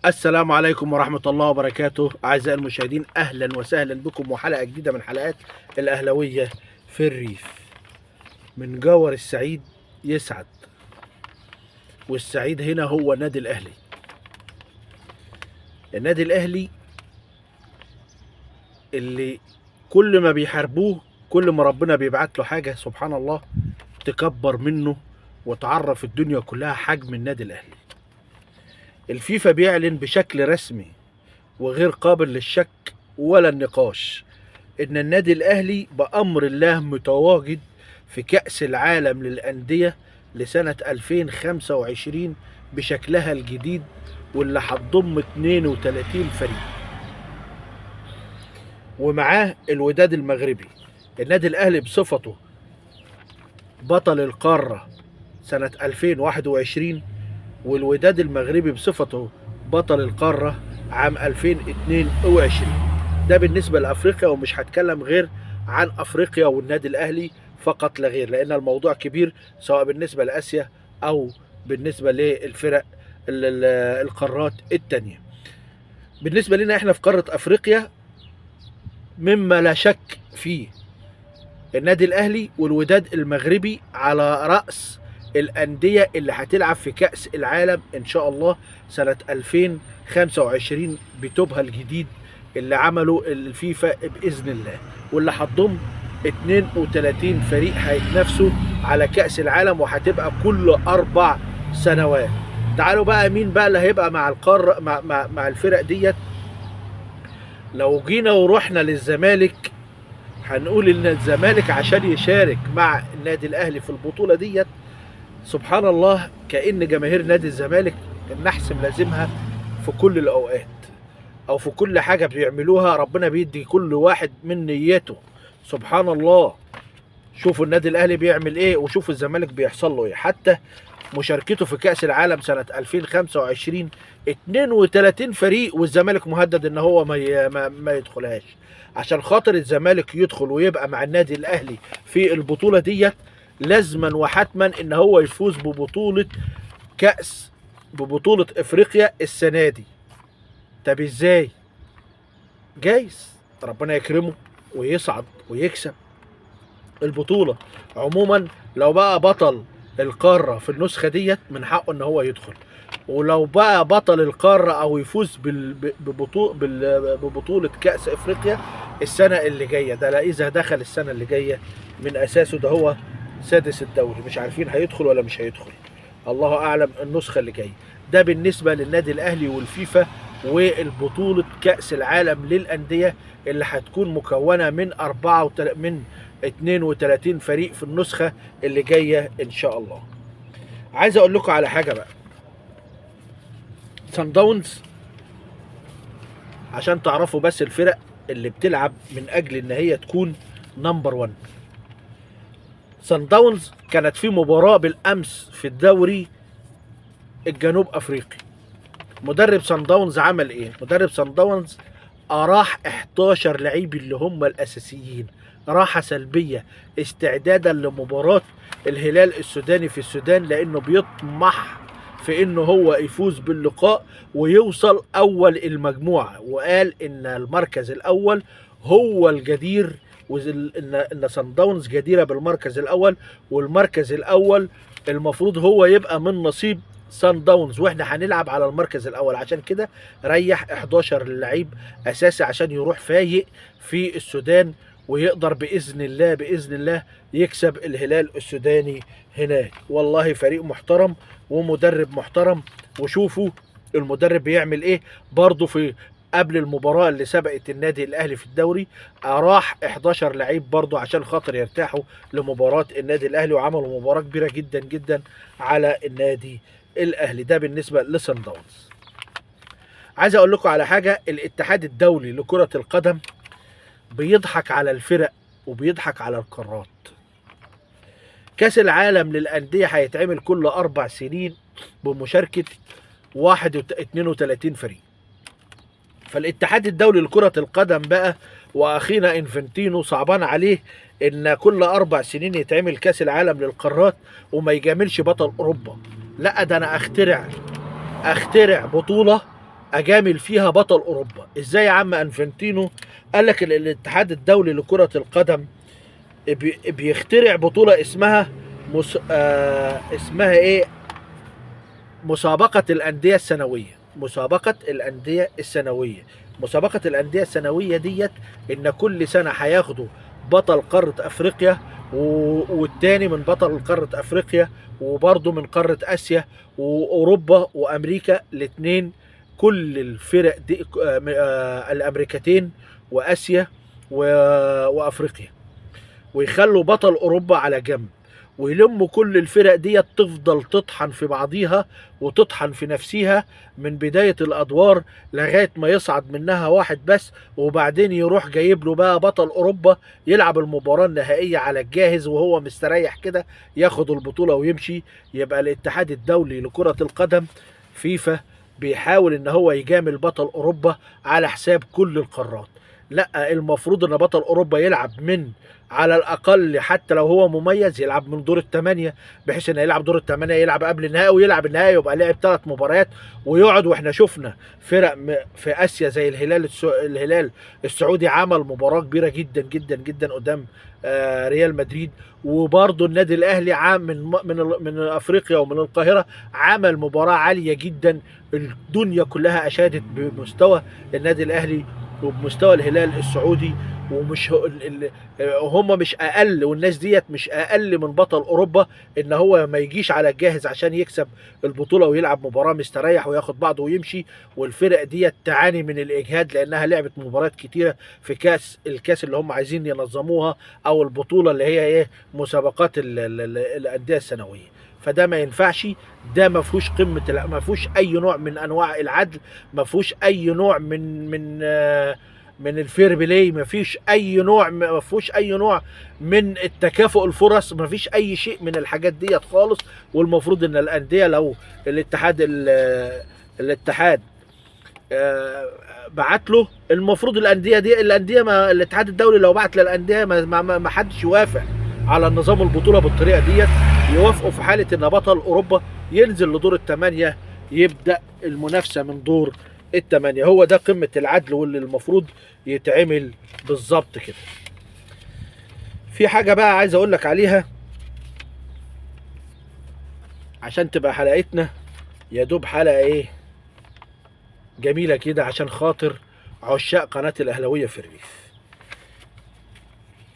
السلام عليكم ورحمة الله وبركاته أعزائي المشاهدين، أهلا وسهلا بكم وحلقة جديدة من حلقات الأهلوية في الريف. من جور السعيد يسعد، والسعيد هنا هو النادي الأهلي. النادي الأهلي اللي كل ما بيحاربوه كل ما ربنا بيبعت له حاجة سبحان الله تكبر منه وتعرف الدنيا كلها حجم النادي الأهلي. الفيفا بيعلن بشكل رسمي وغير قابل للشك ولا النقاش ان النادي الاهلي بامر الله متواجد في كأس العالم للأندية لسنة 2025 بشكلها الجديد، واللي هتضم 32 فريق ومعاه الوداد المغربي. النادي الاهلي بصفته بطل القارة سنة 2021، والوداد المغربي بصفته بطل القارة عام 2022. ده بالنسبة لأفريقيا، ومش هتكلم غير عن أفريقيا والنادي الأهلي فقط لا غير، لأن الموضوع كبير سواء بالنسبة لآسيا أو بالنسبة للفرق القارات التانية. بالنسبة لنا احنا في قارة أفريقيا مما لا شك فيه النادي الأهلي والوداد المغربي على رأس الأندية اللي هتلعب في كأس العالم إن شاء الله سنة 2025 بتوبها الجديد اللي عمله الفيفا بإذن الله، واللي هتضم 32 فريق هيتنافسوا على كأس العالم، وهتبقى كل 4 سنوات. تعالوا بقى مين بقى اللي هيبقى مع القارة مع الفرق ديت. لو جينا ورحنا للزمالك هنقول إن الزمالك عشان يشارك مع النادي الأهلي في البطولة ديت، سبحان الله كأن جماهير نادي الزمالك النحس ملازمها في كل الأوقات أو في كل حاجة بيعملوها، ربنا بيدي كل واحد من نيته سبحان الله. شوفوا النادي الأهلي بيعمل إيه وشوفوا الزمالك بيحصل له إيه. حتى مشاركته في كأس العالم سنة 2025 32 فريق، والزمالك مهدد إن هو ما يدخلهاش. عشان خاطر الزمالك يدخل ويبقى مع النادي الأهلي في البطولة ديت لازما وحتما ان هو يفوز ببطولة كأس، ببطولة افريقيا السنة دي. طب ازاي؟ جايز ربنا يكرمه ويصعد ويكسب البطولة. عموما لو بقى بطل القارة في النسخة ديت من حقه ان هو يدخل، ولو بقى بطل القارة او يفوز ببطولة كأس افريقيا السنة اللي جاية، ده لا اذا دخل السنة اللي جاية من اساسه، ده هو سادس الدوري، مش عارفين هيدخل ولا مش هيدخل، الله اعلم النسخة اللي جاية. ده بالنسبة للنادي الاهلي والفيفا والبطولة كأس العالم للأندية اللي هتكون مكونة من من 32 فريق في النسخة اللي جاية إن شاء الله. عايز أقول لكم على حاجة بقى، سان داونز عشان تعرفوا بس الفرق اللي بتلعب من أجل إن هي تكون number 1. سان داونز كانت في مباراة بالأمس في الدوري الجنوب أفريقي. مدرب سان داونز عمل إيه؟ مدرب سان داونز أراح 11 لعيب اللي هم الأساسيين، راحة سلبية استعدادا لمباراة الهلال السوداني في السودان، لأنه بيطمح في إنه هو يفوز باللقاء ويوصل أول المجموعة، وقال إن المركز الأول هو الجدير، إن سان داونز جديرة بالمركز الأول، والمركز الأول المفروض هو يبقى من نصيب سان داونز، واحنا هنلعب على المركز الأول. عشان كده ريح 11 لعيب أساسي عشان يروح فايق في السودان ويقدر بإذن الله بإذن الله يكسب الهلال السوداني هناك. والله فريق محترم ومدرب محترم، وشوفوا المدرب بيعمل ايه برضه. في قبل المباراة اللي سبقت النادي الأهلي في الدوري أراح 11 لعيب برضه عشان خاطر يرتاحوا لمباراة النادي الأهلي، وعملوا مباراة كبيرة جدا جدا على النادي الأهلي. ده بالنسبة لسان داونز. عايز أقول لكم على حاجة، الاتحاد الدولي لكرة القدم بيضحك على الفرق وبيضحك على القارات. كأس العالم للأندية هيتعمل كل 4 سنين بمشاركة 32 فريق. فالاتحاد الدولي لكرة القدم بقى وأخينا إنفنتينو صعبان عليه إن كل 4 سنين يتعمل كأس العالم للقارات وما يجاملش بطل أوروبا. لا ده أنا أخترع بطولة اجامل فيها بطل اوروبا. ازاي يا عم انفانتينو؟ قال لك الاتحاد الدولي لكرة القدم بيخترع بطولة اسمها اسمها ايه؟ مسابقة الأندية السنوية. مسابقة الأندية السنوية. مسابقة الأندية السنوية ديت إن كل سنة هياخدوا بطل قارة أفريقيا والتاني من بطل قارة أفريقيا وبرضه من قارة آسيا وأوروبا وأمريكا الاتنين، كل الفرق دي الأمريكتين وآسيا وأفريقيا، ويخلوا بطل أوروبا على جنب، ويلموا كل الفرق دي تفضل تطحن في بعضيها وتطحن في نفسيها من بداية الأدوار لغاية ما يصعد منها واحد بس، وبعدين يروح جايب له بقى بطل أوروبا يلعب المباراة النهائية على الجاهز وهو مستريح كده، ياخد البطولة ويمشي. يبقى الاتحاد الدولي لكرة القدم فيفا بيحاول ان هو يجامل بطل أوروبا على حساب كل القارات. لا، المفروض ان بطل أوروبا يلعب من على الأقل حتى لو هو مميز يلعب من دور الثمانية، بحيث انه يلعب دور الثمانية يلعب قبل النهائي ويلعب النهائي، يبقى لعب 3 مباريات ويقعد. واحنا شفنا فرق في آسيا زي الهلال السعودي عمل مباراة كبيرة جدا جدا جدا قدام ريال مدريد، وبرضه النادي الأهلي عام من أفريقيا ومن القاهرة عمل مباراة عالية جدا، الدنيا كلها أشادت بمستوى النادي الأهلي وبمستوى الهلال السعودي، ومش هم مش اقل، والناس ديت مش اقل من بطل اوروبا ان هو ما يجيش على الجاهز عشان يكسب البطوله ويلعب مباراه مستريح وياخد بعضه ويمشي. والفرق ديت تعاني من الاجهاد لانها لعبت مباريات كتيره في الكاس اللي هم عايزين ينظموها او البطوله اللي هي ايه، مسابقات الانديه السنويه. فده ما ينفعش، ده ما فيهوش قمه، ما فيهوش اي نوع من انواع العدل، ما فيهوش اي نوع من ال fair play، ما فيش اي نوع، ما فيهوش اي نوع من التكافؤ الفرص، ما فيش اي شيء من الحاجات ديت خالص. والمفروض ان الانديه لو الاتحاد بعت له، المفروض الانديه دي، الانديه ما الاتحاد الدولي لو بعت للانديه ما حدش يوافق على النظام البطوله بالطريقه ديت. يوافقوا في حاله ان بطل اوروبا ينزل لدور الثمانيه، يبدا المنافسه من دور الثمانيه. هو ده قمه العدل واللي المفروض يتعمل بالظبط كده. في حاجه بقى عايز اقول لك عليها عشان تبقى حلقتنا يا دوب حلقه ايه جميله كده، عشان خاطر عشاق قناه الاهلاويه في الريف.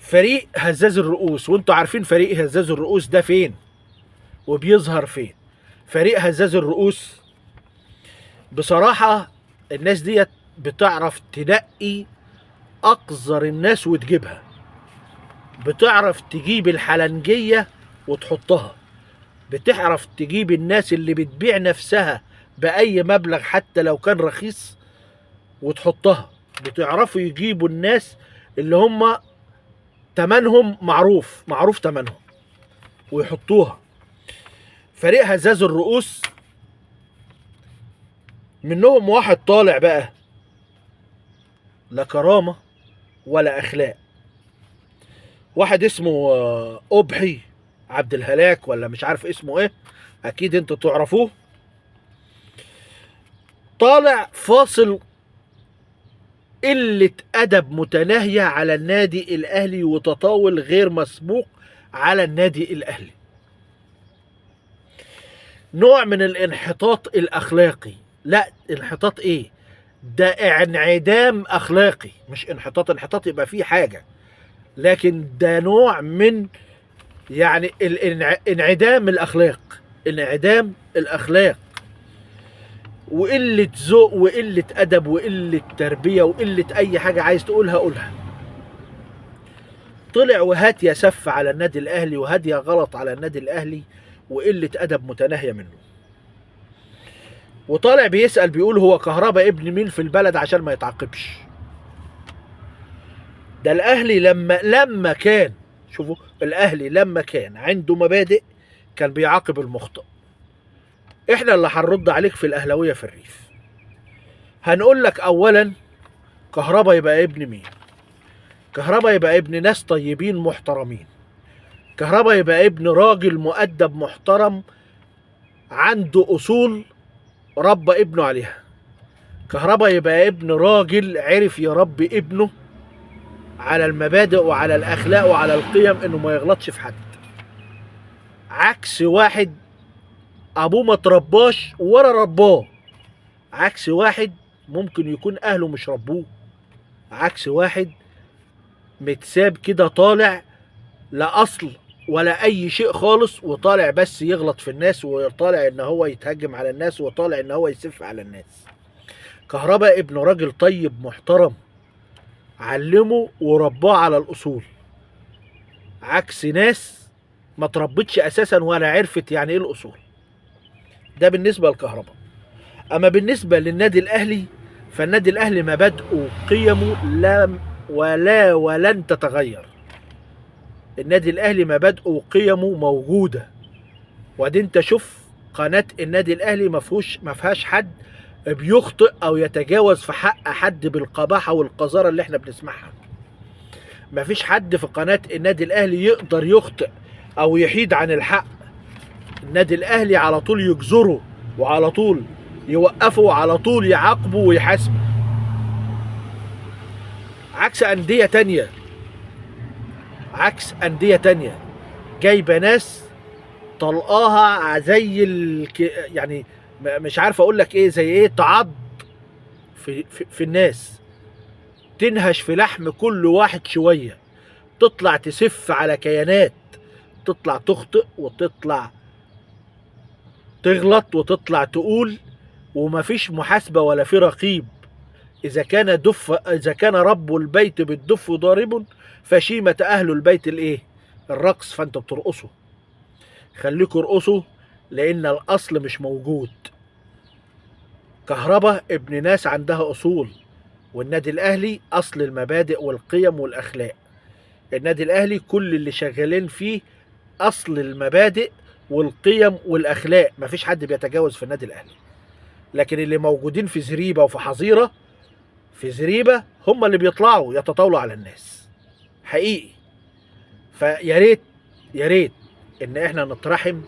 فريق هزاز الرؤوس، وانتوا عارفين فريق هزاز الرؤوس ده فين وبيظهر فين. فريق هزاز الرؤوس بصراحة الناس ديت بتعرف تنقي أقذر الناس وتجيبها، بتعرف تجيب الحلنجية وتحطها، بتعرف تجيب الناس اللي بتبيع نفسها بأي مبلغ حتى لو كان رخيص وتحطها، بتعرفوا يجيبوا الناس اللي هم تمنهم معروف، معروف تمنهم ويحطوها. فريق هزاز الرؤوس منهم واحد طالع بقى لا كرامة ولا أخلاق، واحد اسمه أبحي عبد الهلاك ولا مش عارف اسمه ايه، أكيد انتوا تعرفوه. طالع فاصل قلة أدب متناهية على النادي الأهلي وتطاول غير مسبوق على النادي الأهلي، نوع من الانحطاط الأخلاقي. لا انحطاط ايه ده، انعدام اخلاقي، مش انحطاط. انحطاط يبقى فيه حاجة، لكن ده نوع من يعني انعدام الاخلاق، انعدام الاخلاق وقلة ذوق وقلة ادب وقلة تربية وقلة اي حاجة عايز تقولها قولها. طلع وهات يا سف على النادي الاهلي وهات يا غلط على النادي الاهلي وقلة ادب متناهية منه. وطالع بيسأل بيقول هو كهربا ابن مين في البلد عشان ما يتعاقبش؟ ده الاهلي لما كان، شوفوا الاهلي لما كان عنده مبادئ كان بيعاقب المخطئ. احنا اللي هنرد عليك في الاهلاويه في الريف، هنقول لك اولا كهربا يبقى ابن مين؟ كهربا يبقى ابن ناس طيبين محترمين، كهربا يبقى ابن راجل مؤدب محترم عنده اصول ربى ابنه عليها. كهربا يبقى ابن راجل عرف يربي ابنه على المبادئ وعلى الأخلاق وعلى القيم، إنه ما يغلطش في حد. عكس واحد أبوه ما ترباش ولا رباه، عكس واحد ممكن يكون أهله مش ربوه، عكس واحد متساب كده طالع لا أصل ولا أي شيء خالص، وطالع بس يغلط في الناس، وطالع إن هو يتهجم على الناس، وطالع إن هو يسف على الناس. كهربا ابن راجل طيب محترم، علمه ورباه على الأصول، عكس ناس ما تربتش أساسا ولا عرفت يعني إيه الأصول. ده بالنسبة لكهربا. أما بالنسبة للنادي الأهلي، فالنادي الأهلي مبادئه وقيمه لم ولا ولن تتغير. النادي الأهلي مبادئه وقيمه موجودة. وبعدين انت شوف قناة النادي الأهلي ما فيهاش حد بيخطئ أو يتجاوز في حق حد بالقباحة والقذارة اللي احنا بنسمعها. ما فيش حد في قناة النادي الأهلي يقدر يخطئ أو يحيد عن الحق. النادي الأهلي على طول يجزره، وعلى طول يوقفه، وعلى طول يعاقبه ويحاسبه، عكس أندية تانية. عكس أندية تانية جايبة ناس طلقاها زي يعني مش عارف أقول لك إيه، زي إيه، تعض في, في, في الناس، تنهش في لحم كل واحد شوية، تطلع تسف على كيانات، تطلع تخطئ وتطلع تغلط وتطلع تقول، ومفيش محاسبة ولا في رقيب. إذا كان رب البيت بالدف ضارب، فشيمة أهل البيت الإيه؟ الرقص. فأنت بترقصوا، خليكوا ارقصوا، لأن الأصل مش موجود. كهربا ابن ناس عندها أصول، والنادي الأهلي أصل المبادئ والقيم والأخلاق. النادي الأهلي كل اللي شغالين فيه أصل المبادئ والقيم والأخلاق، مفيش حد بيتجاوز في النادي الأهلي. لكن اللي موجودين في زريبة وفي حظيرة في زريبة هم اللي بيطلعوا يتطاولوا على الناس حقيقي. فيا ريت يا ريت ان احنا نترحم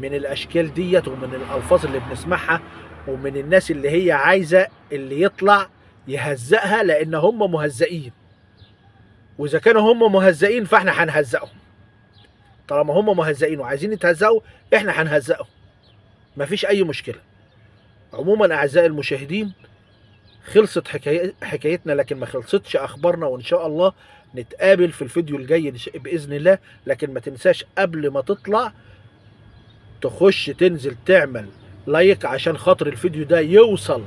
من الاشكال ديت، ومن الالفاظ اللي بنسمعها، ومن الناس اللي هي عايزة اللي يطلع يهزقها، لان هم مهزئين. واذا كانوا هم مهزئين فاحنا هنهزقهم. طالما هم مهزئين وعايزين يتهزقوا احنا هنهزقهم، مفيش اي مشكلة. عموما اعزائي المشاهدين، خلصت حكايتنا، لكن ما خلصتش اخبارنا، وان شاء الله نتقابل في الفيديو الجاي باذن الله. لكن ما تنساش قبل ما تطلع تخش تنزل تعمل like عشان خاطر الفيديو ده يوصل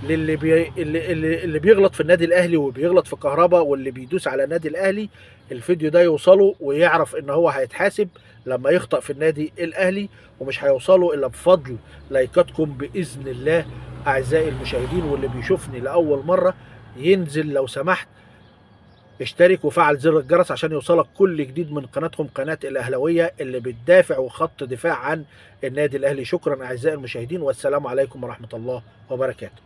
للي بي... اللي, اللي, اللي بيغلط في النادي الاهلي وبيغلط في كهربا واللي بيدوس على النادي الاهلي. الفيديو ده يوصله ويعرف ان هو هيتحاسب لما يخطأ في النادي الاهلي، ومش هيوصله الا بفضل لايكاتكم باذن الله اعزائي المشاهدين. واللي بيشوفني لاول مرة ينزل لو سمحت اشترك وفعل زر الجرس عشان يوصلك كل جديد من قناتكم قناة الأهلاوية اللي بتدافع وخط دفاع عن النادي الأهلي. شكرا أعزائي المشاهدين، والسلام عليكم ورحمة الله وبركاته.